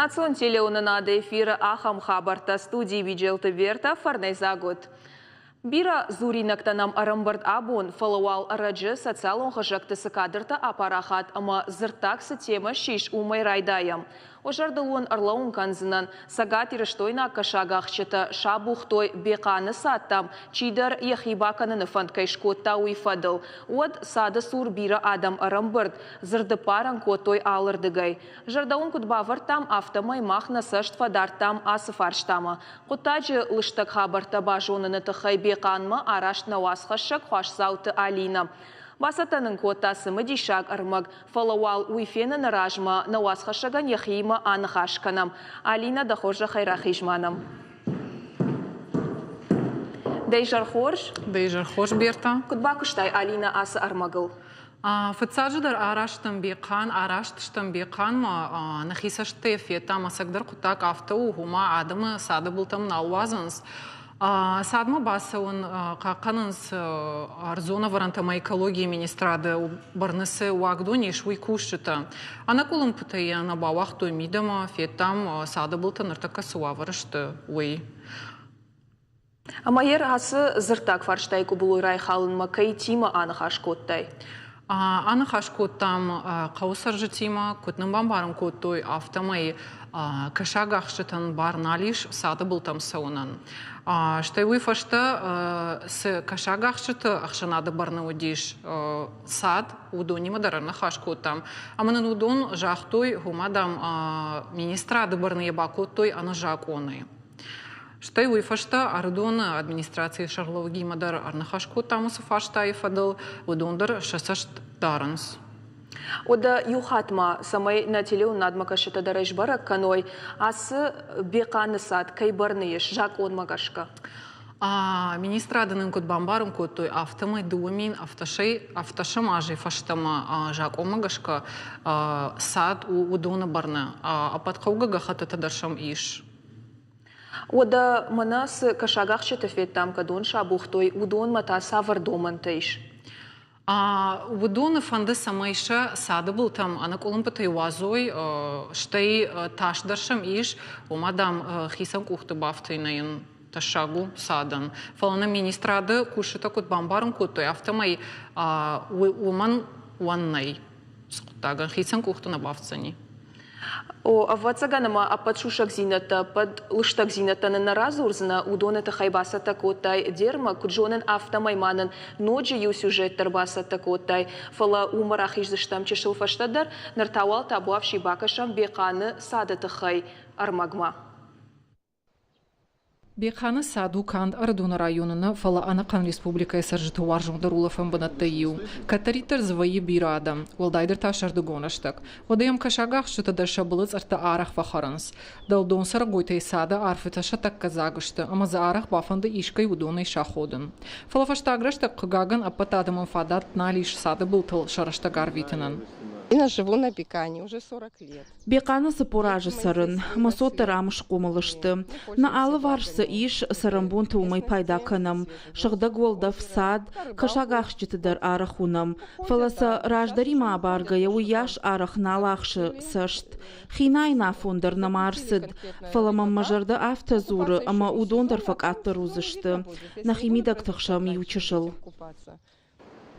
Национ телеуынынады эфиры ахӕм хабӕрттӕ студийы Биджелты Берта фӕрнӕйдзаг уыд. Бирӕ дзуринӕгтӕ нӕм ӕрӕмбырд абон, фӕлӕ уал ӕрӕджы социалон хызӕгты цы кадртӕ апарахат ӕмӕ дзырддаг цы темӕ ссис, уымӕй райдайӕм. Уӕ зӕрдыл уын ӕрлӕууын кӕндзынӕн, цӕгатирыстойнаг кӕсагахсджытӕ сабухтой Бехъаны цадтӕм, чидӕр йӕхи бакӕныны фӕнд кӕй скодта, уый фӕдыл. Уӕд цады цур бирӕ адӕм ӕрӕмбырд, дзырдыппарӕн кодтой алырдыгӕй. Зӕрдӕ уын куыд бавӕрдтам, афтӕмӕй мах нӕ цӕст фӕдардтам ацы фарстамӕ. Хъуыддаджы лыстӕг хабӕрттӕ базоныны тыххӕй Бехъанмӕ араст нӕ уацхӕссӕг Хуасдзауты Алинӕ. Бацӕттӕ нын кодта цымыдисаг ӕрмӕг, фӕлӕ уал уый феныны размӕ нӕ уацхӕссӕгӕн йӕхиимӕ аныхас кӕнӕм. Алинӕ, дӕ хорзӕхӕй рахиз ма нӕм. Дӕ изӕр хорз. Дӕ изӕр хорз, Берта. Куыд бакуыстай, Алинӕ, ацы ӕрмӕгыл? Фыццаджыдӕр арӕзтам Бехъан, арӕзт стӕм Бехъанмӕ, нӕхи цӕстытӕй федтам, ӕцӕгдӕр хъуыддаг афтӕ у, ома адӕмы цады былтӕм нал уадзынц. Цадмӕ бацӕуын хъахъхъӕнынц ӕрдзон ӕвӕрӕнтӕ ӕмӕ экологийы министрады бӕрны цы уагдон ис, уый кусджытӕ. Ӕнӕкъуылымпытӕй йӕ нӕ бауагътой мидӕмӕ, федтам, цады былтӕ ныртӕккӕ цы уавӕры сты, уый. Ӕмӕ йӕ ацы дзырддаг фарстайы къуыбылой райхалынмӕ кӕйтимӕ аныхас кодтай? Аныхас кодтам хъӕуы цӕрджытимӕ, куыд нын бамбарын кодтой, афтӕмӕй кӕсагахсджытӕн бар нал ис цады былтӕм цӕуынӕн. Стӕй уый фӕстӕ цы кӕсагахсджыты ӕхсӕнады бӕрны уыдис цад, уыдонимӕ дӕр ӕрныхас кодтам. Ӕмӕ нын уыдон загътой, ома, дам, министрады бӕрны йӕ бакодтой ӕнӕзакъонӕй. Стӕй уый фӕстӕ Ӕрыдоны администрацийы сӕргълӕууӕгимӕ дӕр ӕрныхас кодтам уыцы фарстайы фӕдыл, уыдон дӕр сӕ цӕст дарынц. Уӕдӕ иу хатт ма, цӕмӕй нӕ телеуынынадмӕ кӕсджытӕ дӕр ӕй сбӕрӕг кӕной, ацы Бехъаны цад кӕй бӕрны ис закъонмӕ гӕсгӕ? Министрады нын куыд бамбарын кодтой, афтӕмӕй 2007 азӕй фӕстӕмӕ закъонмӕ гӕсгӕ цад у уыдоны бӕрны, ӕппӕт хъӕугӕ гӕххӕттытӕ дӕр сӕм ис. Уӕдӕ мӕнӕ цы кӕсагахсджыты федтам, кӕдон сабухтой, уыдонмӕ та цавӕр домӕнтӕ ис? Уыдоны фӕнды, цӕмӕй сӕ цады былтӕм ӕнӕкъуылымпытӕй уадзой, стӕй тас дӕр сӕм ис, ома, дам, хицӕн къухты бафтыйнӕйын тӕссаг у цадӕн. Фӕлӕ нӕ министрады кусджытӕ куыд бамбарын кодтой, афтӕмӕй уымӕн уӕн нӕй. Цы хъуыддагӕн хицӕн къухты нӕ бафтдзӕни. О, ӕвӕццӕгӕн ӕмӕ ӕппӕт сусӕгдзинӕдтӕ, ӕппӕт лыстӕгдзинӕдтӕ нын нӕ радзурдзынӕ, уыдоны тыххӕй бацӕттӕ кодтай де рмӕг, куыд зонын, афтӕмӕй ма нын ноджы иу сюжет дӕр бацӕттӕ кодтай, фӕлӕ уымӕ рахиздзыстӕм чысыл фӕстӕдӕр, ныр та уал табуафси бакӕсӕм Бехъаны цады тыххӕй ӕрмӕгмӕ. Бехъаны цад у канд Ӕрыдоны районы нӕ, фӕлӕ ӕнӕхъӕн республикӕйы цӕрджыты уарзондӕр улӕфӕн бынӕттӕй иу. Кӕддӕриддӕр дзы вӕййы бирӕ адӕм, уӕлдайдӕр та сӕрдыгон рӕстӕг. Уӕдӕ йӕм кӕсагахсджытӕ дӕр сӕ былы цъӕрттӕ арӕх фӕхӕрынц. Дӕлдон цӕрӕгойтӕй цады арфытӕ сӕ тӕккӕ дзаг сты, ӕмӕ дзы арӕх бафӕнды искӕй уыдонӕй саходын. Фӕлӕ фӕстаг рӕстӕг, хъыгагӕн, ӕппӕт адӕмӕн фадат нал ис цады былтыл сӕ рӕстӕг арвитынӕн. Я живу на Бекане уже 40 лет. Бехъаны 40 азы цӕрын, мӕ цот дӕр ам схъомыл сты. Нӕ алыварс цы ис, цӕрӕнбонты уымӕй пайда кӕнӕм. Сыгъдӕг уӕлдӕф, цад, кӕсагахсджыты дӕр арӕх уынӕм. Фӕлӕ сӕ раздӕримӕ абаргӕйӕ уыйас арӕх нал ахсы цӕст. Хинайын афон дӕр нӕма ӕрцыд, фӕлӕ мӕм мӕ зӕрдӕ афтӕ дзуры, ӕмӕ уыдон дӕр фӕкъаддӕр уыдзысты. Нӕхимидӕг тыхсӕм иучысыл.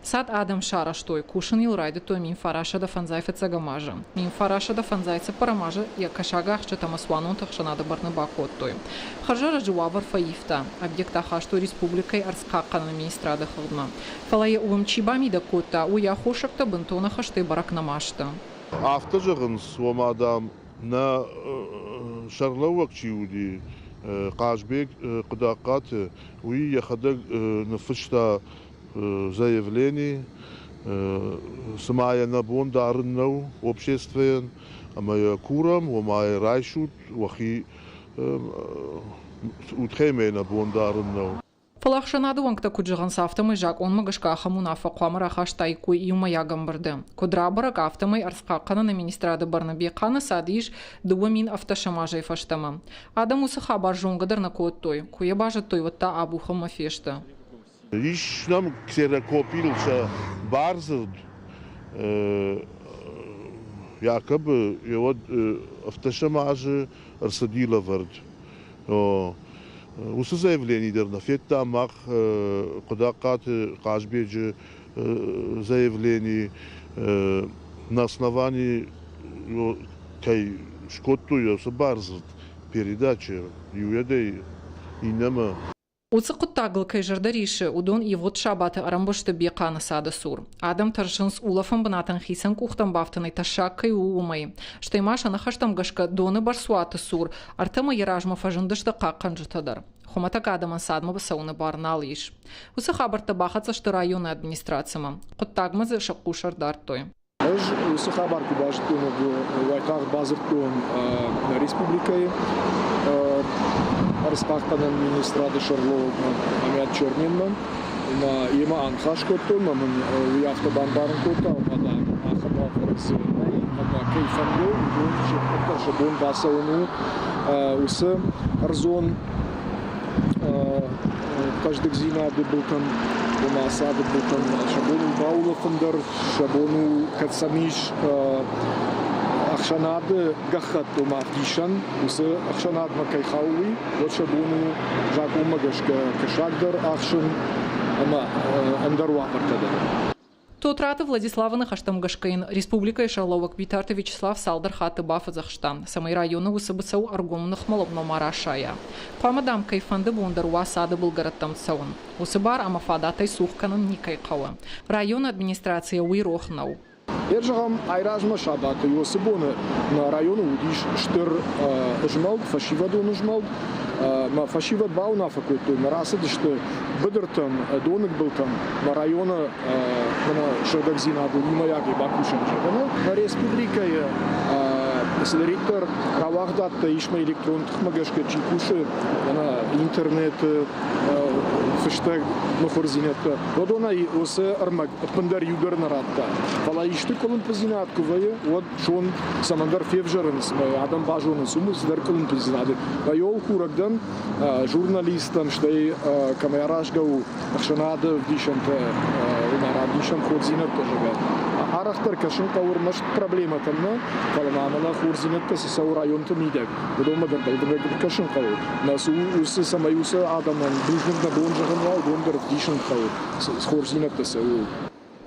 Цад адӕм сарӕзтой, кусын йыл райдыдтой 1955 азы. 1954 азы йӕ кӕсагахсджытӕ ӕмӕ цуанонты ӕхсӕнады бӕрны бакодтой. Хӕрзӕрӕджы уавӕр фӕивта, объект ахастой республикӕйы ӕрдзхъахъхъӕныны министрады хыгъдмӕ. Фӕлӕ йӕ уым чи бамидӕг кодта, уый аххосӕгтӕ бынтон ӕххӕстӕй бӕрӕг нӕма сты. Афтӕ зӕгъынц, ома, дам, нӕ сӕргълӕууӕг чи уыди, Хъазбег Хъуыдахъхъаты, уый йӕхӕдӕг ныффыста заявлени, цыма йӕ нӕ бон дарын нӕу обществойӕн, ӕмӕ йӕ курӕм, ома йӕ райсут, уӕхи удхӕмӕ нӕ бон дарын нӕу. Фӕлӕ ӕхсӕнады уӕнгтӕ куыд зӕгъынц, афтӕмӕй закъонмӕ гӕсгӕ ахӕм уынаффӕ хъуамӕ рахастаиккой иумӕйаг ӕмбырды. Куыд рабӕрӕг, афтӕмӕй ӕрдзхъахъхъӕныны министрады бӕрны Бехъаны цад ис 2007 азӕй фӕстӕмӕ. Адӕм уыцы хабар зонгӕ дӕр нӕ кодтой. Куы йӕ базыдтой, уӕд та абухынмӕ фесты. Ис нӕм ксерокопийыл сӕ бардзырд. Якобы уӕд ӕвддӕсӕм азы ӕрцыди лӕвӕрд. Уыцы заявлени дӕр нӕ федтам мах Хъуыдахъхъаты Хъазбеджы заявлени на основании кӕй скодтой уыцы бардзырд передача иуӕдӕй иннӕмӕ. Уыцы хъуыддагыл кӕй зӕрдӕ рисы, уыдон ивгъуыд сабаты ӕрӕмбырд Бехъаны цады цур. Адӕм тӕрсынц, улӕфӕн бынатӕн хицӕн къухтӕм бафтынӕй тӕссаг кӕй у, уымӕй. Стӕй ма сӕ ныхӕстӕм гӕсгӕ доны бӕрцуаты цур ӕртӕ мӕйы размӕ фӕзындысты хъахъхъӕнджытӕ дӕр. Хуымӕтӕг адӕмӕн цадмӕ бацӕуыны бар нал ис. Уыцы хабӕрттӕ бахӕццӕ сты районы администрацимӕ. Хъуыддагмӕ дзы сӕ хъус ӕрдардтой. Ӕз уыцы хабар куы базыдтон, уайтагъд бадзырдтон нӕ республикӕйы ӕрдзхъахъхъӕнӕн министрады сӕргълӕууӕгмӕ Амиат Чернинмӕ. Ӕмӕ йемӕ аныхас кодтон, ӕмӕ мын уый афтӕ бамбарын кодта, ома, дам, ахӕм уавӕры дзы нӕй, ӕмӕ кӕй фӕнды, уыдон се ппӕт дӕр сӕ бон бацӕуын у уыцы ӕрдзон хъӕздыгдзинады былтӕм, ома цады былтӕм сӕ бон у баулӕфын дӕр, сӕ бон у, кӕд сӕм ис ӕхсӕнады гӕххӕтт, ома ӕвдисӕн, уыцы ӕхсӕнадмӕ кӕй хауы, уый, уӕд сӕ бон у закъонмӕ гӕсгӕ кӕсаг дӕр ахсын ӕмӕ ӕндӕр уавӕртӕ дӕр. Тотраты Владиславы ныхӕстӕм гӕсгӕ йын республикӕйы сӕргълӕууӕг Битарты Вячеслав цалдӕр хатты бафӕдзӕхста, цӕмӕй районы уыцы быцӕу ӕргом ныхмӕлӕудмӕ ма расайа. Хъуамӕ, дам, кӕй фӕнды бон дӕр уа цады былгӕрӕттӕм цӕуын. Уыцы бар ӕмӕ фадатӕй цух кӕнын никӕй хъӕуы. Районы администрацийӕ уый рох нӕу. Йе зӕгъӕм, айразмӕ сабаты уыцы боны нӕ районы уыдис стыр змӕлд, фӕсивӕдон змӕлд. Мӕ фӕсивӕд бауынаффӕ кодтой, мӕ рацыдысты быдыртӕм, доныгбылтӕм, мӕ районы мӕнӕ сыгъдӕгдзинадыл иумӕйагӕй бакусӕм, зӕгъгӕ. Нӕ республикӕйы цыдӕриддӕр рауагъдадтӕ ис, мӕ электрон тыхмӕ гӕсгӕ чи кусы, мӕнӕ интернеты фыстӕг мыхуырдзинӕдтӕ, уыдонӕй уыцы ӕрмӕг ӕппындӕр иу дӕр нӕ радта. Фӕлӕ исты къуылымпыдзинад куы вӕййы, уӕд сон цӕмӕндӕр февзӕрынц, адӕм базонынц, уым цыдӕр къуылымпыдзинад. Йол курӕг дӕн журналисттӕн, стӕй кӕмӕй аразгӕ у ӕхсӕнады ӕвдисӕнтӕ, ома равдисӕн хорздзинӕдтӕ, зӕгъгӕ. Арӕхдӕр кӕсын хъӕуы ӕрмӕст проблемӕтӕм нӕ, фӕлӕ ма мӕнӕ хорздзинӕдтӕ цы цӕуы районты мидӕг, уыдонмӕ дӕр бӕлвырдӕй кӕсын хъӕуы. Нӕ уыцы, цӕмӕй уыцы адӕмӕн бузныг нӕ бон зӕгъын уа, уыдон дӕр ӕвдисын хъӕуы, цы хорздзинӕдтӕ цӕуы.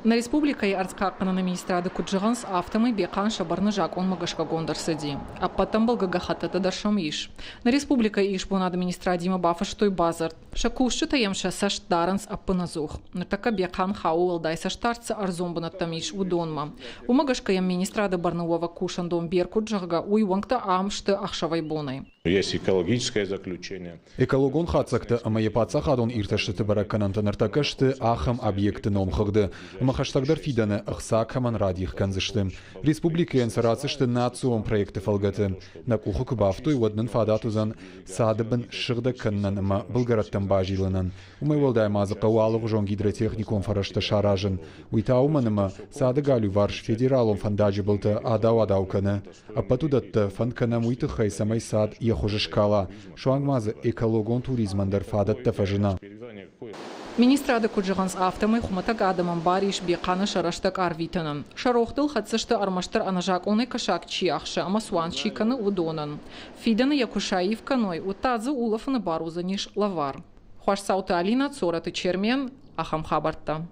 Нӕ республикӕйы ӕрдзхъахъхъӕныны министрады куыд зӕгъынц, афтӕмӕй Бехъан сӕ бӕрны закъонмӕ гӕсгӕгонд ӕрцыди. Ӕппӕт ӕмбӕлгӕ гӕххӕттытӕ дӕр сӕм ис. Нӕ республикӕйы исбонады министрадимӕ бафыстой бадзырд. Сӕ кусджытӕ йӕм сӕ цӕст дарынц ӕппынӕдзух. Ныртӕккӕ Бехъан хауы уӕлдай цӕстдард цы ӕрдзон бынӕттӕм ис, уыдонмӕ. Уымӕ гӕсгӕ йӕм министрады бӕрны уӕвӕг кусӕндон Беркут, зӕгъгӕ, уый уӕнгтӕ ам сты ӕхсӕвӕй-бонӕй. Есть экологическое заключение. Экологон хатдзӕгтӕ ӕмӕ йӕ паддзахадон иртӕстыты бӕрӕггӕнӕнтӕ ныртӕккӕ сты ахӕм объекты номхыгъды, ӕмӕ хӕстӕгдӕр фидӕны ӕхца кӕмӕн радих кӕндзысты. Республикӕйӕн сӕ ратдзысты национ проекты фӕлгӕты. Нӕ къухы куы бафтой, уӕд нын фадат уыдзӕн цады бын ссыгъдӕг кӕнынӕн ӕмӕ былгӕрӕттӕм базилынӕн. Уымӕй уӕлдай ма дзы хъӕуы алыгъуызон гидротехникон фӕрӕзтӕ саразын. Уый та уымӕн ӕмӕ цады галиуварс федералон фӕндаджы былтӕ адау-адау кӕны. Ӕппӕт уыдӕттӕ фӕнд кӕнӕм уый тыххӕй, цӕмӕй цад йӕ хуыз скала, суанг ма дзы экологон туризмӕн дӕр фадӕттӕ фӕзына. Министрады куыд зӕгъынц, афтӕмӕй хуымӕтӕг адӕмӕн бар ис Бехъаны сӕ рӕстӕг арвитынӕн. Сӕ рохтыл хӕцдзысты ӕрмӕстдӕр ӕнӕзакъонӕй кӕсаг чи ахсы ӕмӕ цуан чи кӕны, уыдонӕн. Фидӕны йӕ куы саив кӕной, уӕд та дзы улӕфыны бар уыдзӕнис лӕвар. Хуасдзауты Алинӕ, Цорӕты Чермен, ахӕм хабӕрттӕ.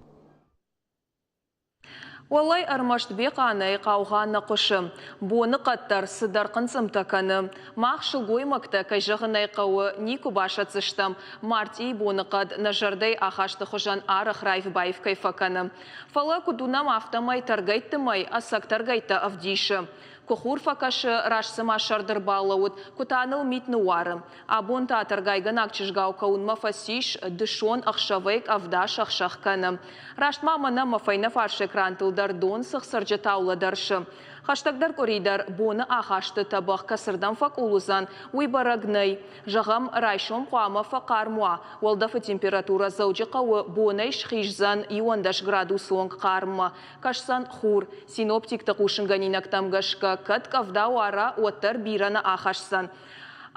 Уӕллӕй, ӕрмӕст Бехъанӕй хъаугъа нӕ хъуысы. Боныхъӕд дӕр цыдӕр хъынцъымтӕ кӕны. Мах, сылгоймӕгтӕ, кӕй зӕгъын ӕй хъӕуы, никуы басӕтдзыстӕм, мартъийы боныхъӕд нӕ зӕрдӕйы ахасты хуызӕн арӕх раив-баив кӕй фӕкӕны. Фӕлӕ куыд уынӕм, афтӕмӕй тӕргӕйтты мӕй ӕцӕг тӕргӕйттӕ ӕвдисы. Куы хур фӕкӕсы, раст цыма сӕрд ӕрбалӕууыд, куы та ныл мит ныууары. Абон та тӕргайгӕнаг чызгау кӕуынмӕ фӕцис, дысон ӕхсӕвӕй къӕвда сӕх-сӕх кӕны. Раст ма мӕнӕ мӕ фӕйнӕфарс экрантыл дӕр дон цыхцырджытау лӕдӕрсы. Хӕстӕгдӕр къуыри дӕр боны ахасты тӕбӕгъ кӕцырдӕм фӕкъул уыдзӕн, уый бӕрӕг нӕй. Зӕгъӕм, райсом хъуамӕ фӕхъарм уа, уӕлдӕфы температурӕ Дзӕуджыхъӕуы бонӕй схиздзӕн 11 градусы онг хъарммӕ, кӕсдзӕн хур. Синоптикты хъусынгӕнинӕгтӕм гӕсгӕ, кӕд къӕвда уара, уӕддӕр бирӕ нӕ ахӕсдзӕн.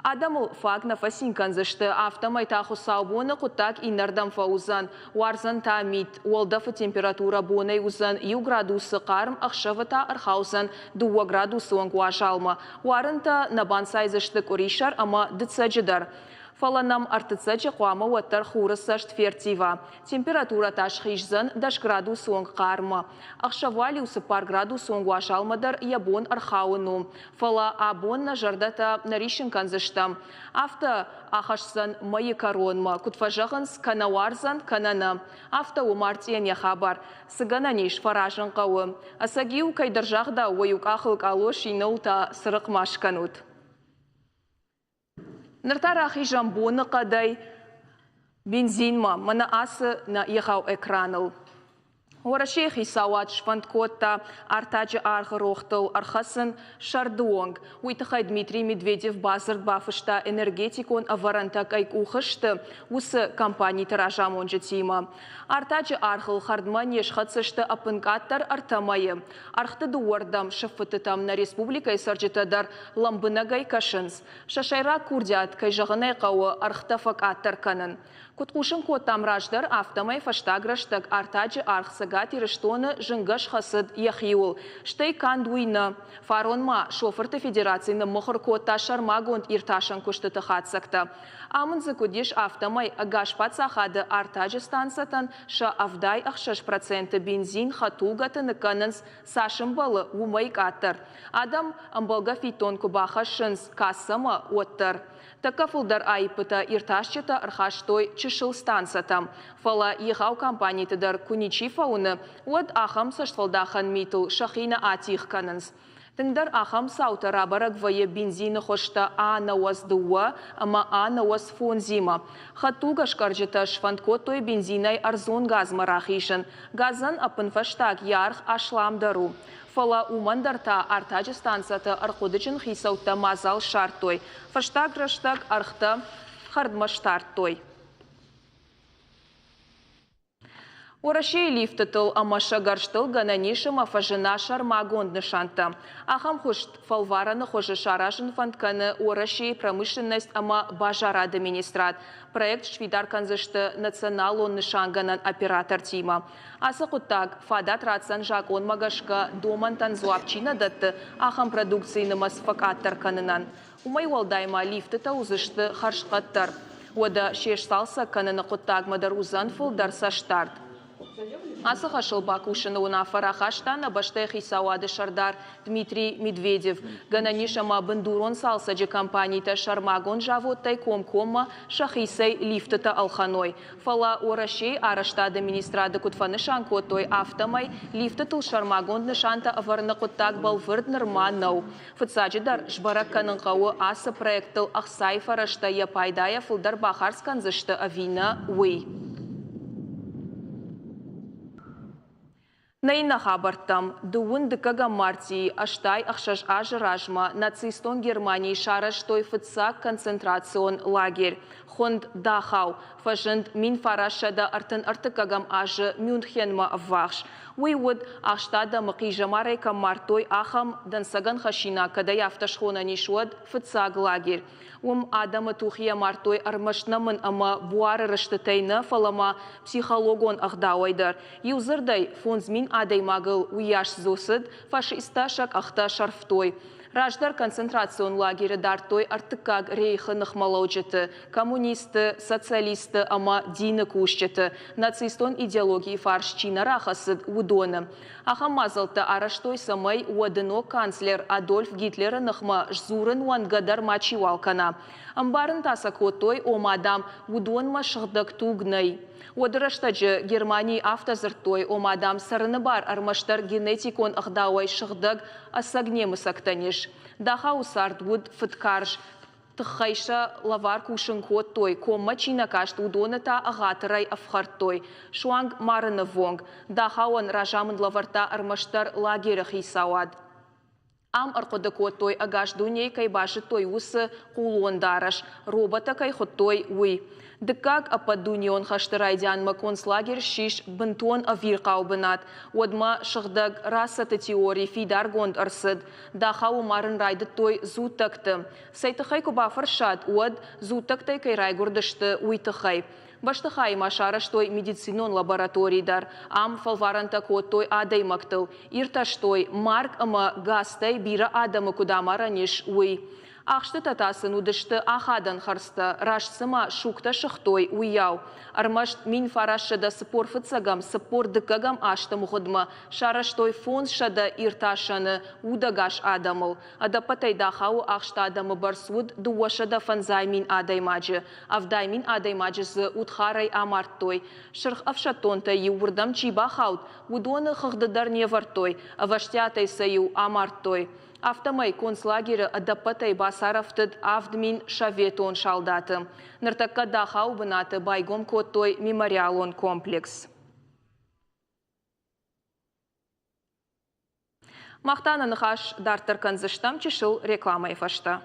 Адӕмыл фаг нӕ фӕцин кӕндзысты, афтӕмӕй та хуыцаубоны хъуыддаг иннӕрдӕм фӕуыдзӕн. Уардзӕн та мит. Уӕлдӕфы температурӕ бонӕй уыдзӕн иу градусы хъарм, ӕхсӕвы та ӕрхаудзӕн дыууӕ градусы онг уазалмӕ. Уарынтӕ нӕ банцайдзысты къуырисӕр ӕмӕ дыццӕджы дӕр. Фӕлӕ нӕм ӕртыццӕджы хъуамӕ уӕддӕр хуры цӕст ферттива. Температурӕ та схиздзӕн дӕс градусы онг хъарммӕ. Ӕхсӕвуал-иу цыппар градусы онг уазалмӕ дӕр йӕ бон ӕрхауын у. Фӕлӕ абон нӕ зӕрдӕтӕ нӕ риссын кӕндзыстӕм. Афтӕ ахӕсдзӕн мӕйы кӕронмӕ, куыд фӕзӕгъынц, кӕнӕ уардзӕн, кӕнӕ нӕ. Афтӕ у мартъийӕн йӕ хабар. Цы гӕнӕн ис, фӕразын хъӕуы. Ӕцӕг-иу кӕйдӕр загъдау, уӕ иу къахыл къалос, иннӕуыл та цырыхъ ма скӕнут. Ныр та рахизӕм боныхъӕдӕй бензинмӕ, мӕнӕ ацы нӕ егъау экраныл. Уӕрӕсейы хицауад сфӕнд кодта артаджы аргъы рохтыл ӕрхӕцын сӕрды онг. Уый тыххӕй Дмитрий Медведев бадзырд бафыста энергетикон ӕвӕрӕнтӕ кӕй къухы сты, уыцы компаниты разамонджытимӕ. Артаджы аргъыл хӕрдмӕ не схӕцдзысты ӕппынкъаддӕр ӕртӕ мӕйы. Ӕргъты дыууӕрдӕм сыффыттытӕм нӕ республикӕйы цӕрджытӕ дӕр лӕмбынӕгӕй кӕсынц. Сӕ сӕйраг курдиат, кӕй зӕгъын ӕй хъӕуы, ӕргътӕ фӕкъаддӕр кӕнын. Куыд хъусын кодтам раздӕр, афтӕмӕй фӕстаг рӕстӕг артаджы аргъ Цӕгат Ирыстоны зынгӕ схӕцыд йӕхиуыл. Стӕй канд уый нӕ. Фарон ма шофырты федераци ныммыхуыр кодта сӕрмагонд иртасӕн куыстыты хатдзӕгтӕ. Амынд дзы куыд ис, афтӕмӕй ӕгас паддзахады артаджы станцӕтӕн сӕ 76% бензин хӕдтулгӕты ныккӕнынц, цас ӕмбӕлы, уымӕй къаддӕр. Адӕм ӕмбӕлгӕ фиддон куы бахӕссынц кассӕмӕ, уӕддӕр. Тӕккӕ фылдӕр аиппытӕ иртасджытӕ ӕрхастой чысыл станцӕтӕм. Фӕлӕ егъау компаниты дӕр куы ничи фӕуыны, уӕд ахӕм цӕстфӕлдахӕн митыл сӕхи нӕ атигъ кӕнынц. Тынгдӕр ахӕм цаутӕ рабӕрӕг вӕййы бензины хуызтӕ А-92 ӕмӕ А-95-имӕ. Хӕдтулгӕскъӕрджытӕ сфӕнд кодтой бензинӕй ӕрдзон газмӕ рахизын. Газӕн ӕппынфӕстаг йӕ аргъ асламдӕр у. Фӕлӕ уымӕн дӕр та артаджы станцӕты ӕрхъуыдыджын хицӕуттӕ мадзал ссардтой. Фӕстаг рӕстӕг ӕргътӕ хӕрдмӕ стардтой. Уӕрӕсейы лифтытыл ӕмӕ сӕ гӕрзтыл гӕнӕн ис ӕмӕ фӕзына сӕрмагонд нысӕнттӕ. Ахӕм куыст фӕлварӕны хуызы саразын фӕнд кӕны Уӕрӕсейы промышленность ӕмӕ базарады министрад. Проект сфидар кӕндзысты националон нысангӕнӕн оператортимӕ. Ацы хъуыддаг фадат ратдзӕн закъонмӕ гӕсгӕ домӕнтӕн дзуапп чи нӕ дӕтты, ахӕм продукцийы нымӕц фӕкъаддӕр кӕнынӕн. Уымӕй уӕлдай ма лифтытӕ уыдзысты хӕрзхъӕддӕр. Уӕдӕ се сцалцӕг кӕныны хъуыддагмӕ дӕр уыдзӕн фылдӕр цӕстдард. Ацы хӕсыл бакусыны уынаффӕ рахаста нӕ бӕстӕйы хицауады сӕрдар Дмитрий Медведев. Гӕнӕн ис ӕмӕ бындурон цалцӕджы компанитӕ сӕрмагонд заводтӕй комкоммӕ сӕхицӕй лифтытӕ ӕлхӕной. Фӕлӕ Уӕрӕсейы арӕзтады министрады куыд фӕнысан кодтой, афтӕмӕй лифтытыл сӕрмагонд нысантӕ ӕвӕрыны хъуыддаг бӕлвырд нырма нӕу. Фыццаджыдӕр, сбӕрӕг кӕнын хъӕуы, ацы проектыл ӕхцайы фӕрӕзтӕ йӕ пайдайӕ фылдӕр бахардз кӕндзысты ӕви нӕ, уый. Нӕ иннӕ хабӕрттӕм. Дыууын дыккӕгӕм мартъийы 86 азы размӕ нацистон Германийы сарӕзтой фыццаг концентрацион лагерь. Хуынд Дахау. Фӕзынд 1933 азы Мюнхенмӕ ӕввахс. Уый уыд, ахст адӕмы хъизӕмарӕй кӕм мардтой, ахӕм, дӕнцӕгӕн хӕссинаг, кӕд ӕй афтӕ схонӕн ис, уӕд фыццаг лагерь. Уым адӕмы тухийӕ мардтой ӕрмӕст нӕмын ӕмӕ буары рыстытӕй нӕ, фӕлӕ ма психологон ӕгъдауӕй дӕр. Иу дзырдӕй, 5000 адӕймагыл уыйас дзы цыд, фашисттӕ сӕ къӕхтӕ сӕрфтой. Раздӕр концентрацион лагеры дардтой Ӕртыккаг рейхы ныхмӕлӕуджыты, коммунистты, социалистты ӕмӕ дины кусджыты, нацистон идеологийы фарс чи нӕ рахӕцыд, уыдоны. Ахӕм мадзӕлттӕ арӕзтой, цӕмӕй уӕды ног канцлер Адольф Гитлеры ныхмӕ сдзурын уӕнгӕ дӕр мачиуал кӕна. Ӕмбарын та сӕ кодтой, ома, дам, уыдонмӕ сыгъдӕг туг нӕй. Уӕды рӕстӕджы Германийы афтӕ дзырдтой, ома, дам, цӕрыны бар ӕрмӕстдӕр генетикон ӕгъдауӕй сыгъдӕг, ӕцӕг немыцӕгтӕн ис. Дахауы цард уыд фыдкарз. Тыххӕй сӕ лӕвар кусын кодтой, коммӕ чи нӕ каст, уыдоны та ӕгъатырӕй ӕфхӕрдтой, суанг марыны ввонг. Дахауӕн разамынд лӕвӕрдта ӕрмӕстдӕр лагеры хицауад. Ам ӕрхъуыды кодтой, ӕгас дунейы кӕй базыдтой, уыцы хъулон дарӕс, роботтӕ кӕй хуыдтой, уый. Дыккаг ӕппӕтдунеон хӕсты райдианмӕ концлагерь ссис бынтон ӕвирхъау бынат. Уӕдмӕ сыгъдӕг расӕты теори фидаргонд ӕрцыд. Дахауы марын райдыдтой дзуттӕгты. Цӕй тыххӕй куы бафӕрсат, уӕд дзуттӕгтӕй кӕй райгуырдысты, уый тыххӕй. Бӕстыхайы ма сарӕзтой медицинон лаборатори дӕр. Ам фӕлварӕнтӕ кодтой адӕймӕгтыл, иртӕстой, марг ӕмӕ газтӕй бирӕ адӕмы куыд амарӕн ис, уый. Ахстытӕ та сын уыдысты ахадӕн хӕрдзтӕ, раст цыма сугтӕ сыгътой, уыйау. Ӕрмӕст 1945 42 азты мгъуыдмӕ сарӕзтой 500 иртасӕны удӕгас адӕмыл. Ӕдӕппӕтӕй Дахауы ахст адӕмы бӕрц уыд 250 мин адӕймаджы. 70 000 адӕймаджы дзы удхарӕй амардтой. Сырх ӕфсӕддонтӕй-иу уырдӕм чи бахауд, уыдоны хыгъды дӕр не вӕрдтой, ӕвӕстиатӕй сӕ-иу амардтой. Афтӕмӕй концлагеры ӕдӕппӕтӕй бацарӕфтыд 7000 советон салдаты. Ныртӕккӕ Дахауы бынаты байгом кодтой мемориалон комплекс. Мах та нӕ ныхас дарддӕр кӕндзыстӕм чысыл рекламӕйы фӕстӕ.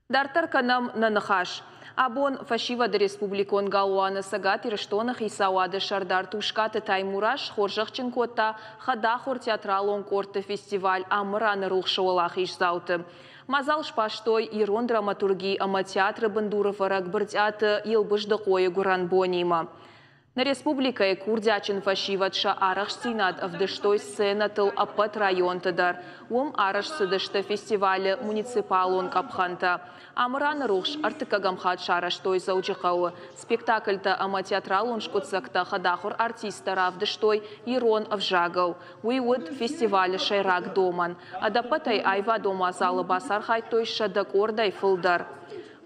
Дарддӕр кӕнӕм нӕ ныхас. Абон Фӕсивӕды республикон галуаны Цӕгат Ирыстоны хицауады сӕрдар Тускъаты Таймураз схорзӕхджын кодта хӕдахуыр театралон къордты фестиваль Амыраны рухсы уӕлахиздзауты. Мадзал сбастой ирон драматурги ӕмӕ театры бындурывӕрӕг Брытъиаты Елбыздыхъойы гуырӕн бонимӕ. Нӕ республикӕйы курдиатджын фӕсивӕд сӕ арӕхстдзинад ӕвдыстой сценӕтыл ӕппӕт районты дӕр. Уым арӕзт цыдысты фестивалы муниципалон къӕпхӕнтӕ. Амыраны рухс ӕртыккӕгӕм хатт сарӕзтой Дзӕуджыхъӕуы. Спектакльтӕ ӕмӕ театралон скъуыддзӕгтӕ хӕдахуыр артисттӕ равдыстой ирон ӕвзагыл. Уый уыд фестивалы сӕйраг домӕн. Ӕдӕппӕтӕй аивадон мадзалы бацархайдтой 100 къордӕй фылдӕр.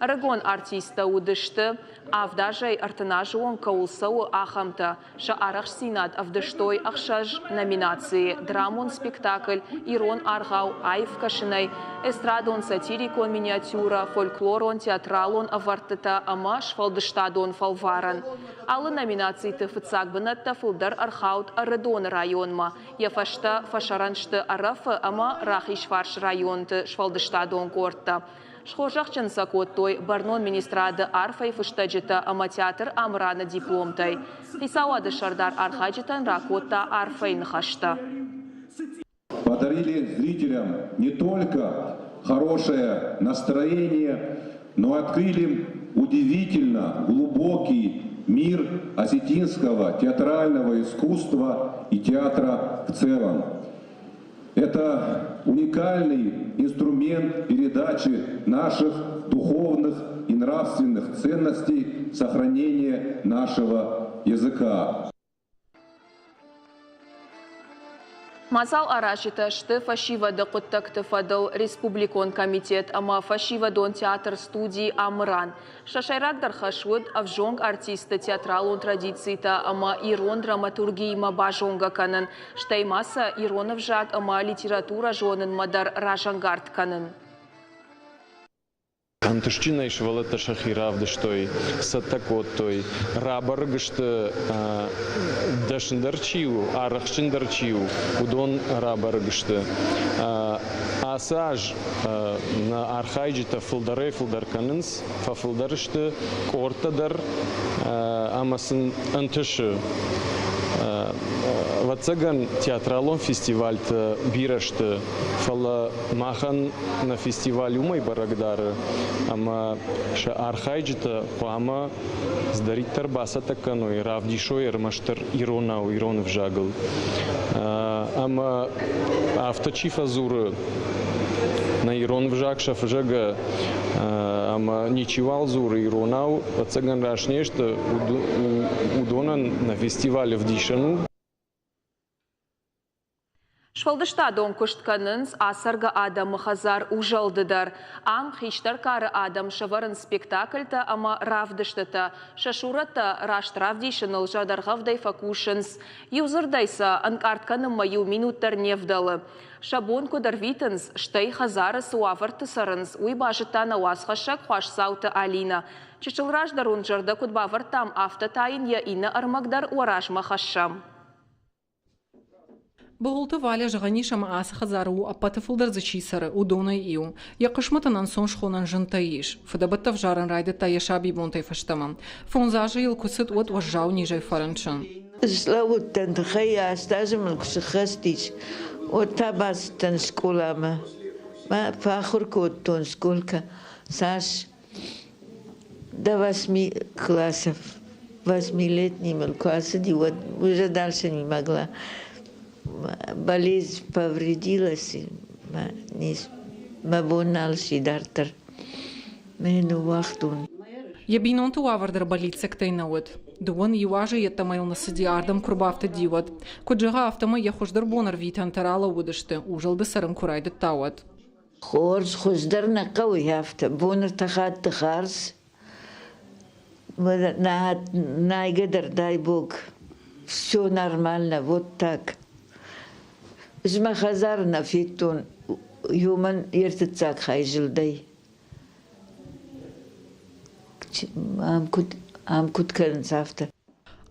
Ӕрыгон артисттӕ уыдысты, 7 азӕй 30 азы онг кӕуыл цӕуы, ахӕмтӕ. Сӕ арӕхстдзинад ӕвдыстой ӕхсӕз номинацийы: драмон спектакль, ирон аргъау аив кӕсынӕй, эстрадон-сатирикон миниатюрӕ, фольклорон, театралон ӕвӕрдтытӕ ӕмӕ сфӕлдыстадон фӕлварӕн. Алы номинациты фыццаг бынӕттӕ фылдӕр ӕрхауд Ӕрыдоны районмӕ. Йӕ фӕстӕ фӕсӕрӕн сты Ӕрӕфы ӕмӕ Рахизфарс районты сфӕлдыстадон къордтӕ. Схорзӕхджын сӕ кодтой бӕрнон министрады арфӕйы фыстӕджытӕ ӕмӕ театр Амыраны дипломтӕй. Хицауады сӕрдар архайджытӕн ракодта арфӕйы ныхӕстӕ. Подарили зрителям не только хорошее настроение, но открыли удивительно глубокий мир осетинского театрального искусства и театра в целом. Это уникальный инструмент передачи наших духовных и нравственных ценностей, сохранения нашего языка. Мадзал аразджытӕ сты фӕсивӕды хъуыддӕгты фӕдыл республикон комитет ӕмӕ фӕсивӕдон театр студи Амыран. Сӕ сӕйрагдӕр хӕс уыд ӕвзонг артистты театралон традицитӕ ӕмӕ ирон драматургиимӕ базонгӕ кӕнын, стӕй ма сӕ ирон ӕвзаг ӕмӕ литературӕ зонынмӕ дӕр разӕнгард кӕнын. Ӕнтыстджынӕй сывӕллӕттӕ сӕхи равдыстой, цӕттӕ кодтой, рабӕрӕг сты, дӕсныдӕр чи у, арӕхстджындӕр чи у, уыдон рабӕрӕг сты. Ацы аз нӕ архайджытӕ фылдӕрӕй-фылдӕр кӕнынц, фӕфылдӕр сты къордтӕ дӕр ӕмӕ сын ӕнтысы. Ӕвӕццӕгӕн, театралон фестивальтӕ бирӕ сты, фӕлӕ махӕн нӕ фестиваль уымӕй бӕрӕг дары, ӕмӕ сӕ архайджытӕ хъуамӕ цыдӕриддӕр бацӕттӕ кӕной, равдисой ӕрмӕстдӕр иронау, ирон ӕвзагыл. Ӕмӕ афтӕ чи фӕдзуры, нӕ ирон ӕвзаг сӕ фызӕгӕ ӕмӕ ничиуал дзуры иронау, ӕцӕгӕн раст не сты, уыдонӕн нӕ фестиваль ӕвдисӕн у. Сфӕлдыстадон куыст кӕнынц ацӕргӕ адӕмы хӕдзар Узӕлды дӕр. Ам хистӕр кары адӕм сӕвӕрынц спектакльтӕ ӕмӕ равдыстытӕ. Сӕ сурӕттӕ раст равдисыныл зӕрдӕргъӕвдӕй фӕкусынц. Иу дзырдӕй сӕ ӕнкъард кӕнынмӕ иу минут дӕр не вдӕлы. Сӕ бон куыд ӕрвитынц, стӕй хӕдзары цы уавӕрты цӕрынц, уый базыдта нӕ уацхӕссӕг Хуасдзауты Алинӕ. Чысыл раздӕр уын зӕрдӕ куыд бавӕрдтам, афтӕ та йын йӕ иннӕ ӕрмӕг дӕр уӕ размӕ хӕссӕм. Быгъуылты Валя зӕгъӕн ис, ӕмӕ ацы хӕдзары у ӕппӕты фылдӕр дзы чи цӕры, уыдонӕй иу. Йӕ хъысмӕт ын ӕнцон схонӕн зынтӕ ис. Фыдӕбӕттӕ ӕвзарын райдыдта йӕ сабибонтӕй фӕстӕмӕ. Фондз азы йыл куы цыд, уӕд уӕззау низӕй фӕрынчын. Слӕууыдтӕн тыхӕй, аст азы мыл куы сыххӕст ис, уӕд та бацыдтӕн скъоламӕ. Мӕ фӕахуыр кодтон сколько, цас до восьми классов. Восьмилетний мыл куы ацыди, уӕд уже дальше не могла. Болезнь повредилась, мӕ бон нал сси дарддӕр. Мӕ ныууагътон. Йӕ бинонты уавӕр дӕр бӕллиццӕгтӕй нӕ уыд. Дыууын иу азы йеддӕмӕ йыл ныцыди, ардӕм куы рбафтыди, уӕд. Куыд зӕгъы, афтӕмӕй йӕ хуыздӕр бонӕрвитӕнтӕ ралӕууыдысты, узӕлды цӕрын куы райдыдта, уӕд. Хорз, хуыздӕр нӕ хъӕуы афтӕ. Бон ӕртӕ хатты хардз. Найгӕ дӕр, дай бог. Все нормально, вот так. Ӕз мӕ хӕдзары нӕ федтон, уымӕн йе ртыццаг хай зылдӕй. Ам куыд, ам куыд кӕнынц, афтӕ.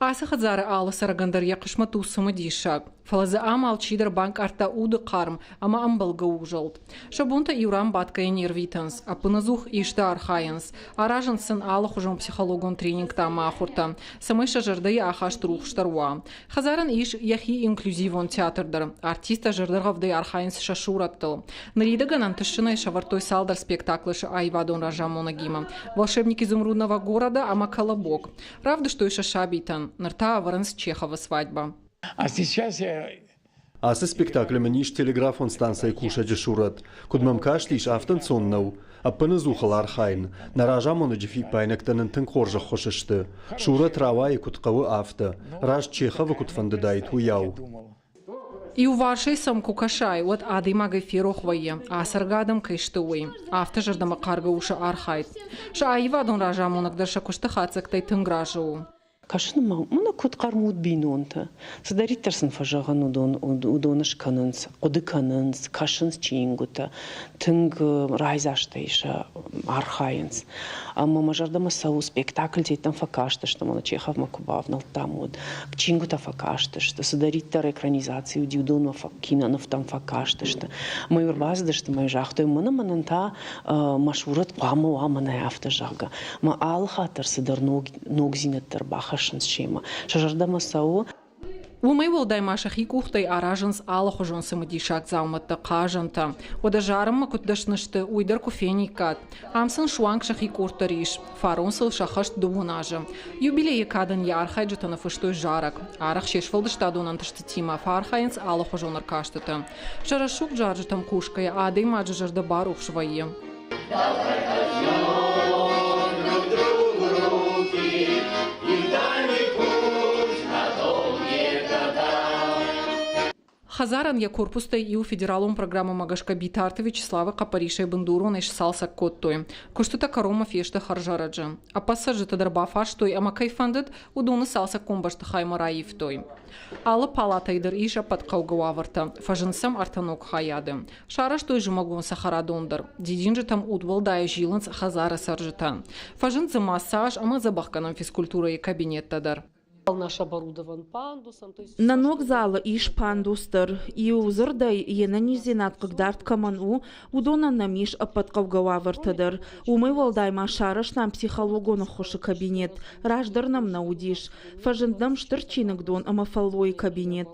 Ацы хӕдзары алы цӕрӕгӕн дӕр йӕ хъысмӕт у цымыдисаг. Фӕлӕ дзы ам алчидӕр банкъардта уды хъарм ӕмӕ ӕмбӕлгӕ узӕлд. Сӕ бонтӕ иу ран бадгӕйӕ не рвитынц, ӕппынӕдзух исты архайынц. Аразынц сын алыхуызон психологон тренингтӕ ӕмӕ ахуыртӕ, цӕмӕй сӕ зӕрдӕйы ахаст рухсдӕр уа. Хӕдзарӕн ис йӕхи инклюзивон театр дӕр. Артисттӕ зӕрдӕргъӕвдӕй архайынц сӕ сурӕттыл. Ныридӕгӕн ӕнтыстджынӕй сӕвӕрдтой цалдӕр спектаклы сӕ аивадон разамонӕгимӕ «Волшебник изумрудного города» ӕмӕ «Колобок». Равдыстой сӕ сабитӕн, ныр та ӕвӕрынц Чеховы свадьба. А сейчас я Ацы спектаклы мын ис телеграфон станцӕйы кусӕджы сурӕт. Куыд мӕм кастис, афтӕ ӕнцон нӕу. Ӕппынӕдзух ыл архайын. Нӕ разамонӕджы фиппаинӕгтӕ нын тынг хорз ӕххуыс сты. Сурӕт рауайы, куыд хъӕуы, афтӕ. Раст Чеховы куыд фӕндыдаид, уыйау. Иуварсӕй сӕм куы кӕсай, уӕд адӕймагӕй ферох вӕййы, ацӕргӕ адӕм кӕй сты, уый. Афтӕ зӕрдӕмӕхъаргӕ у сӕ архайд. Сӕ аивадон разамонӕг дӕр сӕ куысты хатдзӕгтӕй тынг разы у. Кӕсын ма, мӕнӕ куыд хъӕрмуд бинонтӕ. Цыдӕриддӕр сын фӕзӕгъын, уыдон, уыдон скӕнынц, хъуыды кӕнынц, кӕсынц чингуытӕ, тынг райдзастӕй сӕ архайынц. Ӕмӕ мӕ зӕрдӕмӕ цӕуы спектакльтӕ фӕкастысты, мӕнӕ Чеховмӕ куы бавнӕлдтам, уӕд чингуытӕ фӕкастысты, цыдӕриддӕр экранизаци уыди, уыдонмӕ кинонывтӕм фӕкастысты. Ӕмӕ ӕрбацыдысты ӕмӕ загътой, мӕнӕ мӕнӕн та мӕ сурӕт хъуамӕ уа мӕнӕ афтӕ, зӕгъгӕ. Мӕ алы хатт дӕр цыдӕр ног ногдзинӕдтӕ ӕрбахӕссынц семӕ. Сӕ зӕрдӕмӕ цӕуы. Уымӕй уӕлдай ма сӕхи къухтӕй аразынц алыхуызон цымыдисаг дзаумӕттӕ, хъазӕнтӕ. Уӕдӕ зарынмӕ куыд дӕсны сты, уый дӕр куы фениккат. Ам сын суанг сӕхи къорд дӕр ис. Фарон сыл сӕххӕст дыууын азы. Юбилейы кадӕн йӕ архайджытӕ ныффыстой зарӕг. Арӕх се сфӕлдыстадон ӕнтыстытимӕ фӕархайынц алыхуызон ӕркастыты. Сӕ рӕсугъд зарджытӕм хъусгӕйӕ адӕймаджы зӕрдӕ барухс вӕййы. Хӕдзарӕн йӕ корпустӕй иу федералон программӕмӕ гӕсгӕ Битарты Вячеславы хъӕппӕрисӕй бындуронӕй сцалцӕг кодтой. Куыстытӕ кӕронмӕ фесты хӕрзӕрӕджы. Ӕппӕт цӕрджытӕ дӕр бафарстой ӕмӕ кӕй фӕндыд, уыдоны цалцӕггонд бӕстыхаймӕ раивтой. Алы палатӕйы дӕр ис ӕппӕт хъӕугӕ уавӕртӕ. Фӕзынд сӕм ӕртӕ ног хайады. Сарӕзтой зымӕгон цӕхӕрадон дӕр. Дидинджытӕм удуӕлдайӕ зилынц хӕдзары цӕрджытӕ. Фӕзынд дзы массаж ӕмӕ дзӕбӕхгӕнӕн физкультурӕйы кабинеттӕ дӕр. Нӕ ног залы ис пандус дӕр. Иу дзырдӕй, йе нӕниздзинад хъыгдард кӕмӕн у, уыдонӕн нӕм ис ӕппӕт хъӕугӕ уавӕртӕ дӕр. Уымӕй уӕлдай ма сарӕзтам психологон ӕххуысы кабинет. Раздӕр нӕм нӕ уыдис. Фӕзынд нӕм стыр чиныгдон ӕмӕ фӕллойы кабинет.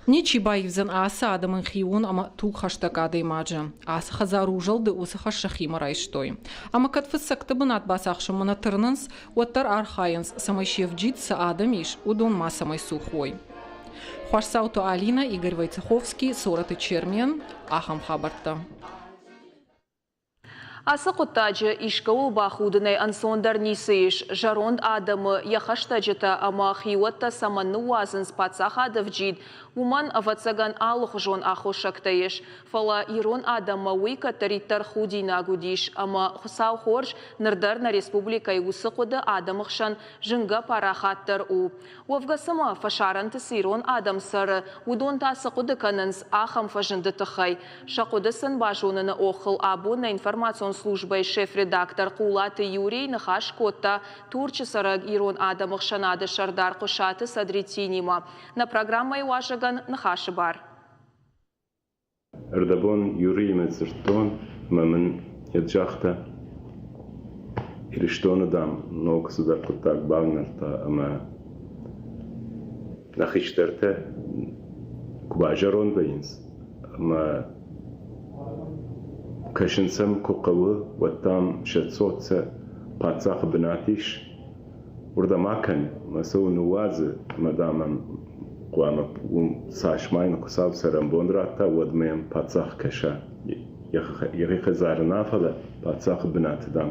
Ничи баивдзӕн ацы адӕмӕн хион ӕмӕ тугхӕстӕг адӕймаджы. Ацы хӕдзар узӕлды уыцы хӕс сӕхимӕ райстой. Ӕмӕ кӕд фыццӕгты бынат бацахсынмӕ нӕ тырнынц, уӕддӕр архайынц, цӕмӕй се вджид цы адӕм ис, уыдон мацӕмӕй цух уой. Хуасдзауты Алинӕ, Игорь Войцеховский, Цорӕты Чермен. Ахӕм хабӕрттӕ. Ацы хъуыддаджы искӕуыл бахудынӕй ӕнцондӕр ницы ис. Зӕронд адӕмы йӕ хӕстӕджытӕ ӕмӕ хиуӕттӕ цӕмӕн ныууадзынц паддзахады вджид, уымӕн, ӕвӕццӕгӕн, алыхуызон аххосӕгтӕ ис. Фӕлӕ ирон адӕммӕ уый кӕддӕриддӕр худинаг уыдис ӕмӕ, Хуыцау хорз, ныр дӕр нӕ республикӕйы уыцы хъуыды адӕмы хсӕн зынгӕ парахатдӕр у. Уӕвгӕ цымӕ фӕсарӕнты цы ирон адӕм цӕры, уыдон та цы хъуыды кӕнынц ахӕм фӕзынды тыххӕй? Сӕ хъуыды сын базоныны оххыл абон нӕ информацион информацион службӕйы шеф-редактор Хъулаты Юрий ныхас кодта Турчы цӕрӕг ирон адӕмы хсӕнады сӕрдар Хъуысаты Садреттинимӕ. Нӕ программӕйы уазӕгӕн ныхасы бар. Ӕрдӕбон Юриимӕ дзырдтон ӕмӕ мын йед загъта, Ирыстоны, дам, ног цыдӕр хъуыддаг бавнӕлдта ӕмӕ нӕ хистӕртӕ куы базӕронд вӕййынц ӕмӕ кӕсын сӕм куы хъӕуы, уӕд, дам, сӕ цот сӕ паддзахы бынат ис, уырдӕм акӕн мӕ сыл ныууадзы ӕмӕ, дам, ӕм хъуамӕ уым цас ма йын Хуыцау цӕрӕнбон радта, уӕдмӕ йӕм паддзах кӕса. Йӕхи хӕдзары нӕ, фӕлӕ паддзахы бынаты, дам,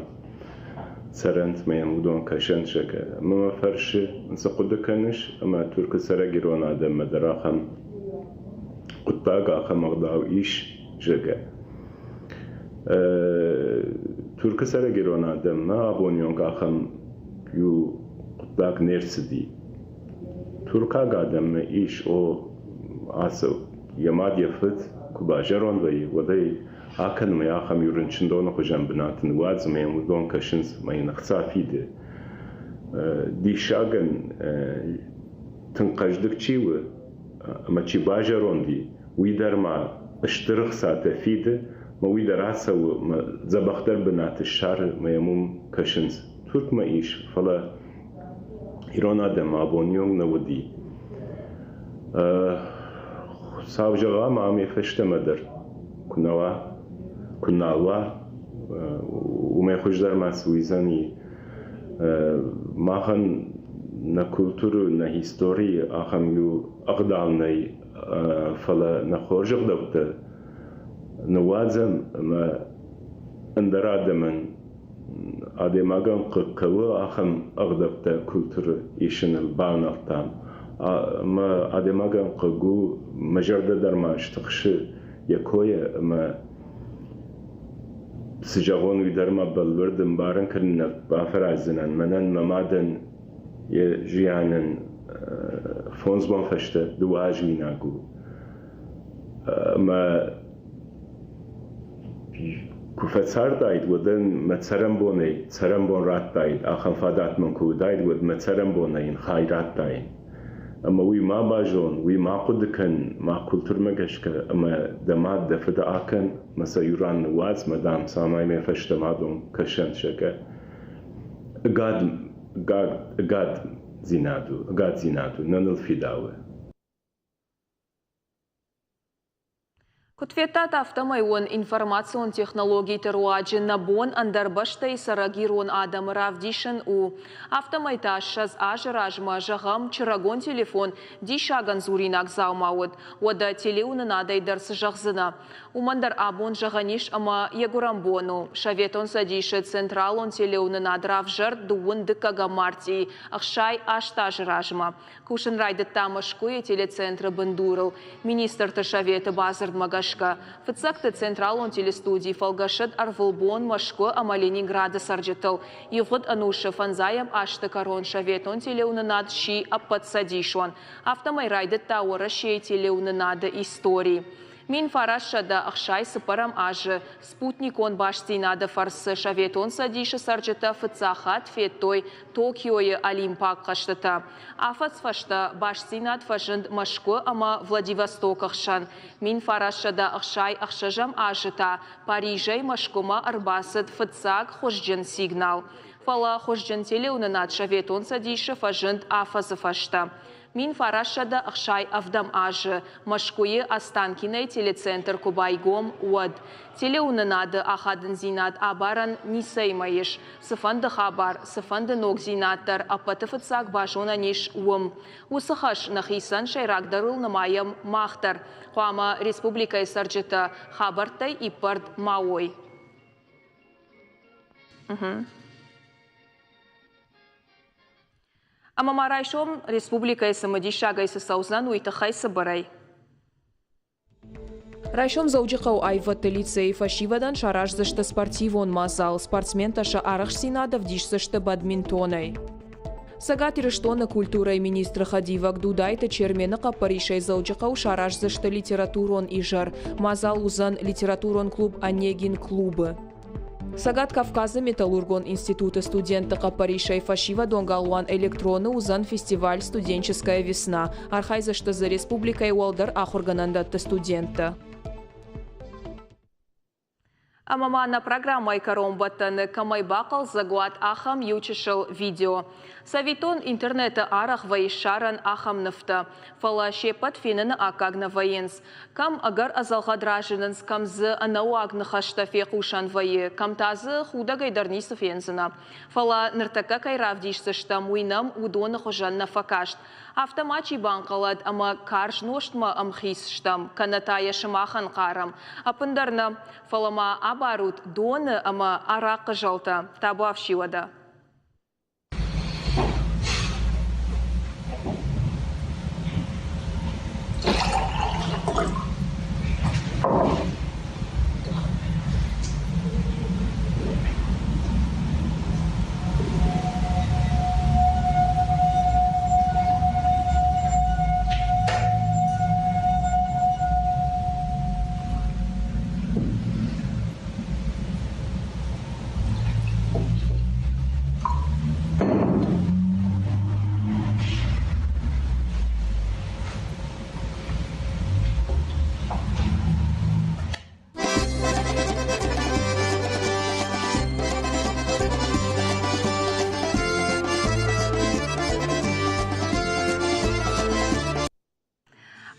цӕрӕнт мӕ йӕм уыдон кӕсӕнт, зӕгъгӕ. Ӕмӕ мӕ фӕрсы, цы хъуыды кӕныс, ӕмӕ Туркы цӕрӕг ирон адӕммӕ дӕр ахӕм хъуыддаг, ахӕм ӕгъдау ис, зӕгъгӕ. Туркы цӕрӕг ирон адӕммӕ абоны онг ахӕм иу хъуыддаг не рцыди. Туркаг адӕммӕ ис, о, ацы йӕ мад, йӕ фыд куы базӕронд вӕййы, уӕд ӕй акӕнынмӕ ахӕм иу рынчындоны хуызӕн бынаты ныууадзы ӕмӕ йӕм уыдон кӕсынц ӕмӕ йын ӕхца фиды. Диссагӕн тынг хъӕздыг чи у ӕмӕ чи базӕронд и, уый дӕр ма стыр ӕхцатӕ фиды, мӕ уый дӕр ацӕуы мӕ дзӕбӕхдӕр бынаты ссары мӕ йӕм уым кӕсынц. Туркмӕ ис, фӕлӕ ирон адӕм абоны онг нӕ уыди. Хуыцау зӕгъа, ма ам йӕ фӕстӕмӕ дӕр куы нӕ уа, куы нал уа, уымӕй хуыздӕр ма цы уыдзӕни. Махӕн нӕ культуры, нӕ историйы ахӕм иу ӕгъдау нӕй, фӕлӕ нӕ хорз ӕгъдӕуттӕ ныууадзӕм ӕмӕ ӕндӕр адӕмӕн адӕймагӕн хъыг кӕуы, ахӕм ӕгъдӕуттӕ культуры исыныл бавнӕлдтам. Ӕмӕ адӕймагӕн хъыг у, мӕ зӕрдӕ дӕр ма стыхсы йӕ койӕ ӕмӕ цы зӕгъон, уый дӕр ма бӕлвырд ӕмбарын кӕнын нӕ бафӕраздзынӕн. Мӕнӕн мӕ мадӕн йӕ зианӕн фондз бон фӕстӕ дыууӕазминаг у. Ӕмӕ куы фӕцардаид, уӕд ын мӕ цӕрӕнбонӕй цӕрӕнбон радтаид, ахӕм фадат мын куы уыдаид, уӕд мӕ цӕрӕнбонӕй йын хай радтаин. Ӕмӕ уый ма базон, уый ма хъуыды кӕн, ма культурмӕ гӕсгӕ ӕмӕ дӕ мад, дӕ фыды акӕн, мӕ сӕ иу ран ныууадз, мӕ, дам, цӕмӕй мӕ фӕстӕмӕ адон кӕсӕнт, зӕгъгӕ. Ӕгад, ӕгад, ӕгаддзинад у, ӕгаддзинад у, нӕ ныл фидауы. Куыд федтат, афтӕмӕй уын информацион технологиты руаджы нӕ бон ӕндӕр бӕстӕйы цӕрӕг ирон адӕмы равдисын у. Афтӕмӕй та 20 азы размӕ, зӕгъӕм, чырӕгон телефон диссагӕн дзуринаг дзаума уыд. Уӕдӕ телеуынынадӕй дӕр цы зӕгъдзынӕ? Уымӕн дӕр абон зӕгъӕн ис ӕмӕ йӕ гуырӕн бон у. Советон Цӕдисы Централон телеуынынад равзӕрд дыууын дыккӕгӕм мартъийы 68 азы размӕ. Кусын райдыдта Мӕскуыйы телецентры бындурыл. Министрты советы бадзырдмӕ гӕсгӕ, фыццӕгты централон телестуди фӕлгӕсыд ӕрвылбон Мӕскуы ӕмӕ Ленинграды цӕрджытыл. Ивгъуыд ӕнусы фӕндзайӕм азты кӕрон советон телеуынынад сси ӕппӕтцӕдисон. Афтӕмӕй райдыдта Уӕрӕсейы телеуынынады истори. 1964 азы спутникон бастдзинады фӕрцы Советон Цӕдисы цӕрджытӕ фыццаг хатт федтой Токиойы Олимпаг хъӕзтытӕ. Афӕдз фӕстӕ бастдзинад фӕзынд Мӕскуы ӕмӕ Владивостокы хсӕн. 1966 азы та Парижӕй Мӕскуымӕ ӕрбацыд фыццаг хуызджын сигнал. Фӕлӕ хуызджын телеуынынад Советон Цӕдисы фӕзынд афӕдзы фӕстӕ. 1967 азы Мӕскуыйы Останкинойы телецентр куы байгом, уӕд. Телеуынынады ахадындзинад абарӕн ницӕимӕ ис. Цыфӕнды хабар, цыфӕнды ногдзинад дӕр ӕппӕты фыццаг базонӕн ис уым. Уыцы хӕс нӕхицӕн сӕйрагдӕрыл нымайӕм мах дӕр. Хъуамӕ республикӕйы цӕрджытӕ хабӕрттӕй иппӕрд ма уой. Ӕмӕ ма райсом республикӕйы цымыдисагӕй цы цӕудзӕн, уый тыххӕй цыбырӕй. Райсом Дзӕуджыхъӕуы аивӕдты лицейы фӕсивӕдӕн сараздзысты спортивон мадзал. Спортсментӕ сӕ арӕхстдзинад ӕвдисдзысты бадминтонӕй. Цӕгат Ирыстоны культурӕйы министры хӕдивӕг Дудайты Чермены хъӕппӕрисӕй Дзӕуджыхъӕуы сараздзысты литературон изӕр. Мадзал уыдзӕн литературон клуб «Онегин» клубы. Цӕгат Кавказы металлургон институты студентты хъӕппӕрисӕй фӕсивӕдон галуан «Электрон»-ы уыдзӕн фестиваль «Студенческая весна». Архайдзысты дзы республикӕйы уӕлдӕр ахуыргӕнӕндӕтты студенттӕ. Ӕмӕ ма нӕ программӕйы кӕронбӕттӕны кӕмӕй бахъӕлдзӕг уат, ахӕм иу чысыл видео. Цӕвиттон, интернеты арӕх вӕййы ссарӕн ахӕм нывтӕ, фӕлӕ се ппӕт феныны аккаг нӕ вӕййынц. Кӕм ӕгӕр ӕдзӕлгъӕд разынынц, кӕм дзы ӕнӕуаг ныхӕстӕ фехъусӕн вӕййы, кӕм та дзы худӕгӕй дӕр ницы фендзынӕ. Фӕлӕ ныртӕккӕ кӕй равдисдзыстӕм, уый нӕм уыдоны хуызӕн нӕ фӕкаст. Афтӕ мачи банхъӕлӕд ӕмӕ карз нозтмӕ ӕмхиц стӕм, кӕнӕ та йӕ сымахӕн хъарӕм. Ӕппындӕр нӕ, фӕлӕ ма абарут доны ӕмӕ арахъхъы зӕлтӕ. Табуафси уӕдӕ.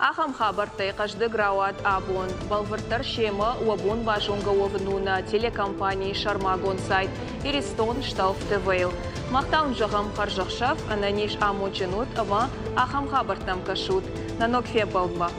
Ахӕм хабӕрттӕй хъӕздыг рауад абон. Бӕлвырддӕр семӕ уӕ бон базонгӕ уӕвын у нӕ телекомпанийы сӕрмагонд сайт Иристон Шталф ТВ-йыл. Мах та уын зӕгъӕм хӕрзӕхсӕв, ӕнӕниз амондджын ут ӕмӕ ахӕм хабӕрттӕм кӕсут. Нӕ ног фембӕлдмӕ!